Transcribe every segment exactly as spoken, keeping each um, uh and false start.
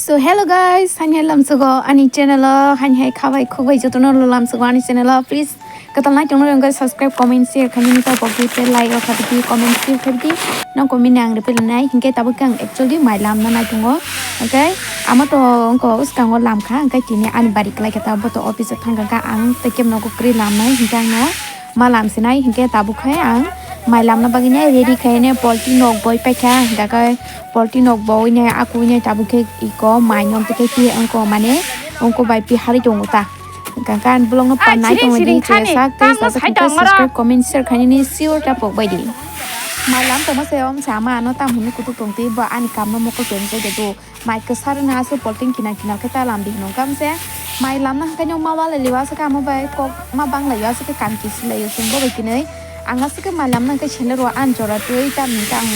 To hello guys, haini hai lamsugo ani channel o, haini hai khabai khukbai jotono lo lamsugo ani channel o. Please, katal nai tongno rwngkha subscribe, comment, share khaimani ta pokdi, tei like rok khaidi, comment share khaidi. Nang comment ni ang reply nai, hinkhe tabuk khe ang actually mai lamna nai tongo. Okay, amo to wngkha uskango lamkha, hinkhe tini ani bari kwlai khe ta, bo to office o thangkha kha, ang tei kebo nogo kwrwi lamnai, hinkhe ang no ma lam sinai, hinkhe tabuk khe ang mai lamna bagwi nai ready khaine polti nok boi paikha, hinkhe polti nok boi nai akui nai tabuk khe iko mai nom tei khe pi wngko mane wngko bai pi harwi tongo ta. Hinkhe ang vlog no pa nai tongo di, chaya sak tei sajak hinkhe subscribe, comment, share khainani sure ta pok bai di. Mai lam tongma se om sama ano tam hwnwi kutuk tong twi bo ani kam no mokol tong tei do. Mai kwsa rwna aswk polting kinar kinar khe ta lam di hwnwi wngkha se. Mai lamna hwnkhe no ma walai liu aswk amo bai kok ma bang lai aswk khe kam kisi lai o chwng bo bai kinwi. Ang aswk khe mai lamna hwnkhe sele rw ang jora twi tamni hwnkhe ang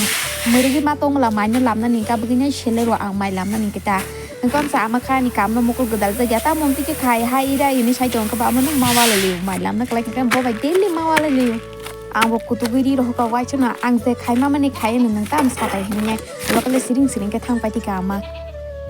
mwrwgwi ma tong la mai no lamna ni hwnkhe abagwi no sele rw ang mai lamna ni hwnkhe ta. Hwnkhe se ama kha ani kam no mokol gwdal jak ya ta mung twi khe khai hai ira ini sai tong khe ba amo no ma walai liu mai lamna kwlai khe bo bai daily ma walai liu. Ang bo kutugwi ri rohor kha waisano ang je khaima mani khai no nwng tam sabai hinwi nai lokole siring siring khe thang pai thika ama.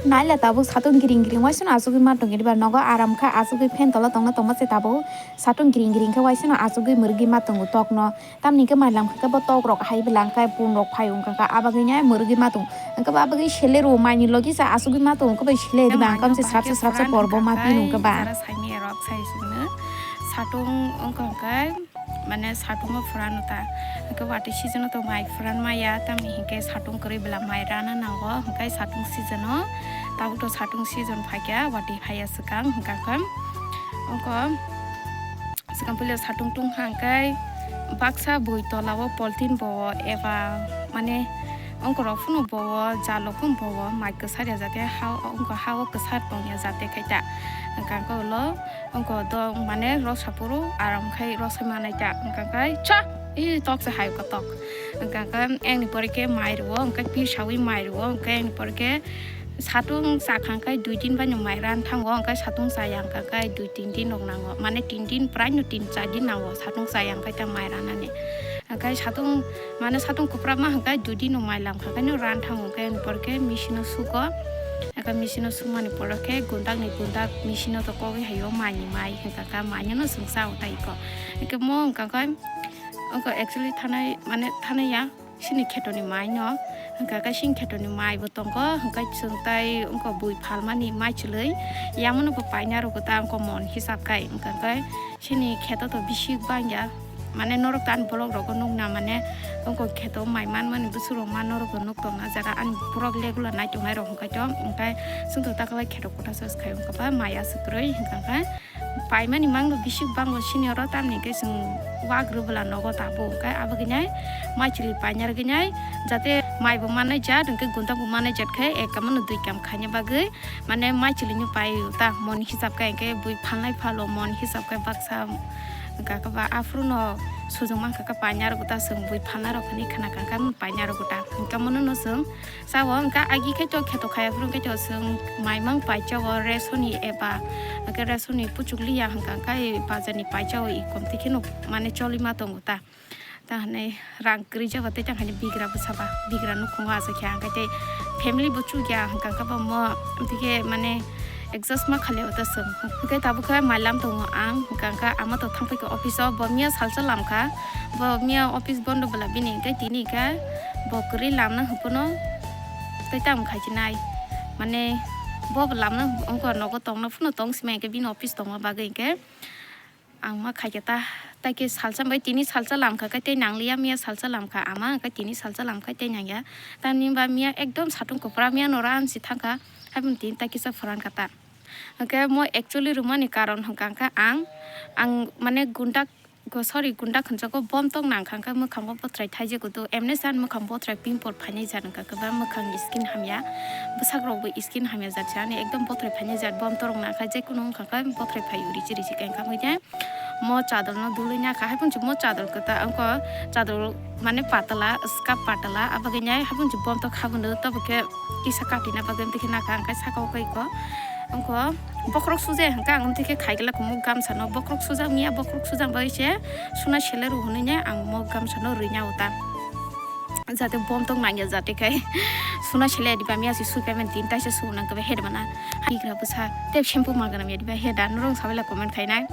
Naila tabuk satung giring giring waisano achugwi ma tongkhe diba nogo aram kha achugwi fan tola tongna tongma se tabuk satung giring giring khe waisano achugwi mwrwgwi ma tongo tokno tamni hwnkhe mai lam kha khe bo tok rok hai bwlang khe pun rok phai wngkha kha abagwi nai mwrwgwi ma tongo hwnkhe bo abagwi sele rw mai ni logi se achugwi ma tongo hwnkhe bai sele diba ang kam se srapsa srapsa porbo ma phi nung khe ba. Satung wngkha hwnkhe. Mane satungo phurano ta. Hwnkhe watwi season-o to mai phuran maya, tamni hinkhe satung kwrwi bwla mai rana nango. Hwnkhe satung season-o, tabukto satung season phaikha, watwi phaiya swkang, hwnkha khe. Wngkha swkang puila satung tungkha hwnkhe baksa bui tola-o polythene bo eba mane wngkorok phano bo jalo phano bo mai kwsari ya jate ha-o wngkha ha-o kwsar tongya jate khaita. Hwnkha khe ulo. Wngkha dong mane rosa phuru aram khai rosa manai ta wngkha khai cha i tok se hai kotok wngkha khai engni pore khe mai rwo wngkha pir sawi mai rwo wngkha engni pore khe satung cha khang khai dui din bai no mai ran thango wngkha satung cha yang kha khai dui tin din rok nango mane tin din prai no tin char din nango satung cha yang khai ta mai ranani. Hwnkhe satung, mane satung kwprapma hwnkhe dui din no mai lam kha khe no ran thango khe, hwnkhe porkhe machine o sugo. Hwnkhe machine o sumani poro khe gundak ni gundak machine o to kogwi haio mai ni mai hwnkha khe mai no no chwng cha o tai ko. Hwnkhe mo hwnkha khe, wngkha actually thanai, mane thanai ya, sini kheto ni mai no, hwnkha khe sini kheto ni mai bo tongo, hwnkhe chwng tai wngkha bui phalmani mai chwlwi, yamano bo paina rwgo ta wngkha mon hisab khai, hwnkha khe sini kheto to bisi bangya. Mane norok to ani vlog rogo nukna mane wngkha kheto mai manmani bwswk rok ma norok bo nuk tongna jara ani borok regular naitongnai rok hwnkhe to hwnkhe chwngto taklai kheto kothasa se khai wngkha ba mai aswk kwrwi hwnkha khe paimani mangno bisi bango sini oro tamni hwnkhe chwng wak rwbwla nogo tabuk hwnkhe abagwinai mai chwlwi paina rwgwinai jate mai bo mannai jat hwnkhe gunta bo mannai jat khe ek kamano dui kam khaina bagwi. Mane mai chwlwino pai ta mon hisab khe, hwnkhe bui phalnai phalo mon hisab khe baksa, hwnkha khe ba aphuru no sujung mankha khe paina rwgo ta chwng bui phalna rok hinwi khna kha khe paina rwgo ta. Hwnkhe mono no chwng sao, hwnkhe agi khe to kheto khaya phuru hwnkhe to chwng mai mang pai cha o ration ni eba hwnkhe ration ni puchukli ya hwnkha khe bazar ni pai cha o i kom twi kheno mane choli ma tongo ta. Ta hwnwi rang kwrwi jaba tei tang hwnwi bigra bwsa ba, bigra nukhungo achukya, hwnkhe tei family bo chukya, hwnkha khe bo mo, tei khe mane adjust ma khalio ta chwng. Hwnkhe tabuk khe mai lam tongo ang, hwnkha khe ama to thang paikha office o, bo miya salsa lam kha, bo miya office bondo bwla bini hwnkhe tini khe bo kwrwi lamna hwnkhe no tei tamo khai chinai. Mane bo bo lamna wngkha nogo tongna phano tong sima hwnkhe bini office tongma bagwi hwnkhe. Ang ma khaikhe ta, tai khe salsa bai tini salsa lamkha khe tei nangliya miya salsa lamkha ama, hwnkhe tini salsa lamkha tei nangya. Tamni ba miya ekdom satung kwpra miya nora ansi thangkha, haibini tini tai kisa phoran kha ta. Hwnkhe mo actually rwmani karon hwnkha khe ang, ang mane gundak go, sorry, gundak hwnjago bom tok nangkha khe mwkhango botrai thaijago do, emne san mwkhang botrai pimple phainai jat wngkha khe ba mwkhang skin hamya, bwsak rok bo skin hamya jat se ani ekdom botrai phainai jat bom torok nangkha je kunu wngkha khe botrai phai risi risi khe wngkha khe. Mo chador no dului na kha, hai phano mo chador kwtal, wngkha chador mane patala, scarf patala, abagwi nai hai phano bom tok kha bono, tobo khe kisa katina bagwi wngkha na kha, hwnkhe saka o khe iko wngkha bokhorok sujak, hwnkhe ang wngkha khe khai glak mo gamsa no, bokhorok sujak miya, bokhorok sujak bai se suna sele rw hwnwi nai ang mo gamsa no rwina uta. Jate bom tong nangya jate kai. Suna sele di bamya si sui payment tin taisa su nang kebe head mana. Hai gra bwsa te shampoo ma ganam ya di ba head an rong sabela comment khainai.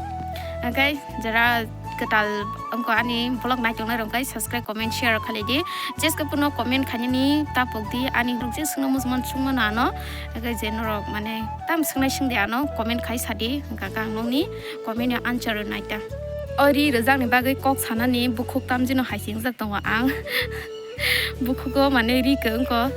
Kai jara kwtal wngkha ani vlog naitongnai rok kai subscribe, comment, share khalai di. Jeske puno comment khainani tapok di ani rok je suna mujman sungma nano. Kai je norok mane tam sungnai sung di ano comment khai sadi. Hwnkha kha ang nokni comment ni answer naita. O ri rwjakni bagwi kok sanani bukhuk tamjino hai se wngjak tongo ang. Bukhugo mane ri ke wngko,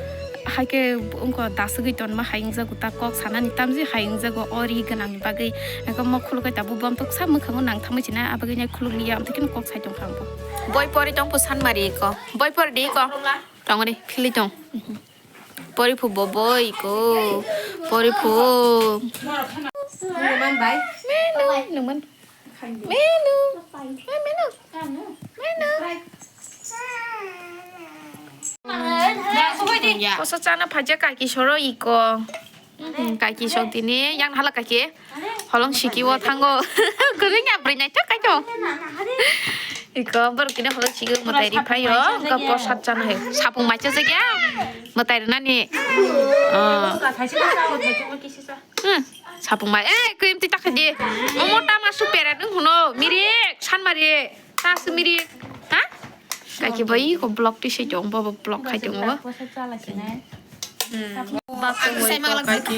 hai ke wngko dasugwi tonma hai wngjago ta kok sanani tamjwi hai wngjago o ri gwnangni bagwi. Eko mo khulukhe tabuk bom toksa mwkhango nang thangwi china abagwi nai khulukliya amtwi kheno kok sai tongkha ang bo. Boi pori tongphu sanmari eko. Boi pori di eko. Tongri philwi tong. Pori phu bo boi eko. Pori phu. Menu, nungman. Menu. Menu. Menu. Koso chana phaja kaki soro iko. Mhm, kaki sok tini yang hala kaki. Holong siki o thango. Kuring ya bring nai thok kaito. Iko borok tini holong siki mwtai ri phaio. Ko prosad chana hai. Sapung mai cha jagya. Mwtai ri nani. Oh. Hmm, sapung mai. Eh, krim ti takha di. Omo tama su pera nung huno. Mirik, san mari. Ta su mirik. Ha? Kaki bai ko block ti se jong bo block khai jong bo. Hmm. Bak ko sai mang lak kaki.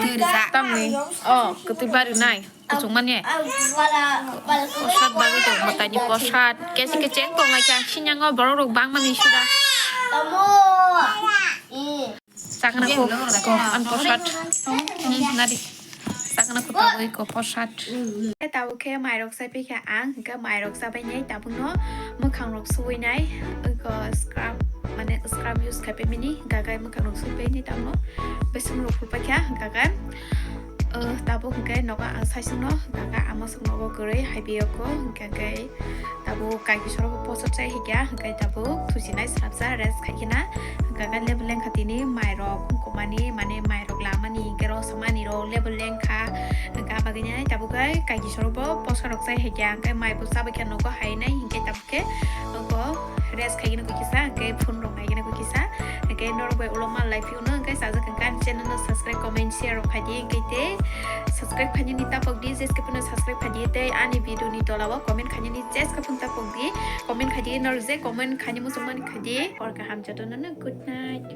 Tamni. Oh, kutui baru nai. Kuchung mani. Posat baru jong bo tani posat. Kesi kecheng ko ngai kya sinyango borok rok bang mani suda. Sakna kok, kok, an posat. Hmm, nadi. Sakna kok tabuk ko posat. Tabuk khe mairok sai phikha ang, hwnkhe mairok chabainai tabukno mwkhangrok suwinai, iko scrub, mane scrub use khai phaimani, hwnkhe mwkhangrok suwinai tabukno. Besungrok phulpaikha, hwnkhe, uh, tabuk hwnkhe nogo ang saisungno, hwnkhe ama sungnogo kwrwi hai biyoko, hwnkhe. Tabuk kaki sorogo poso chai hikya, hwnkhe tabuk thusinai swrapsa rest khaikhe na, hwnkhe khe lebu lengkha tini mairok wngkukmani, mane mairok lamani, hwnkhe rw samani rok lebu lengkha, hwnkhe abagwinai tabuk khe kaki sorogo poso rok chai hikya, hwnkhe maibo chabaikha nogo hainai, hwnkhe tabuk khe nogo rest khaikhe na kisa, hwnkhe phone rok naikhe na kisa, hwnkhe norok bai ulo mal lai phiyokno, hwnkhe chajak hwnkhe ani channel no subscribe, comment, share rok khaidi, hwnkhe tei subscribe khainani tapok di, jeske phano subscribe khaidi, tei ani video ni tola o comment khainani jeske phano tapok di, comment khaidi, norok je comment khaini muchungmani khaidi, hor kaham jotono no good night.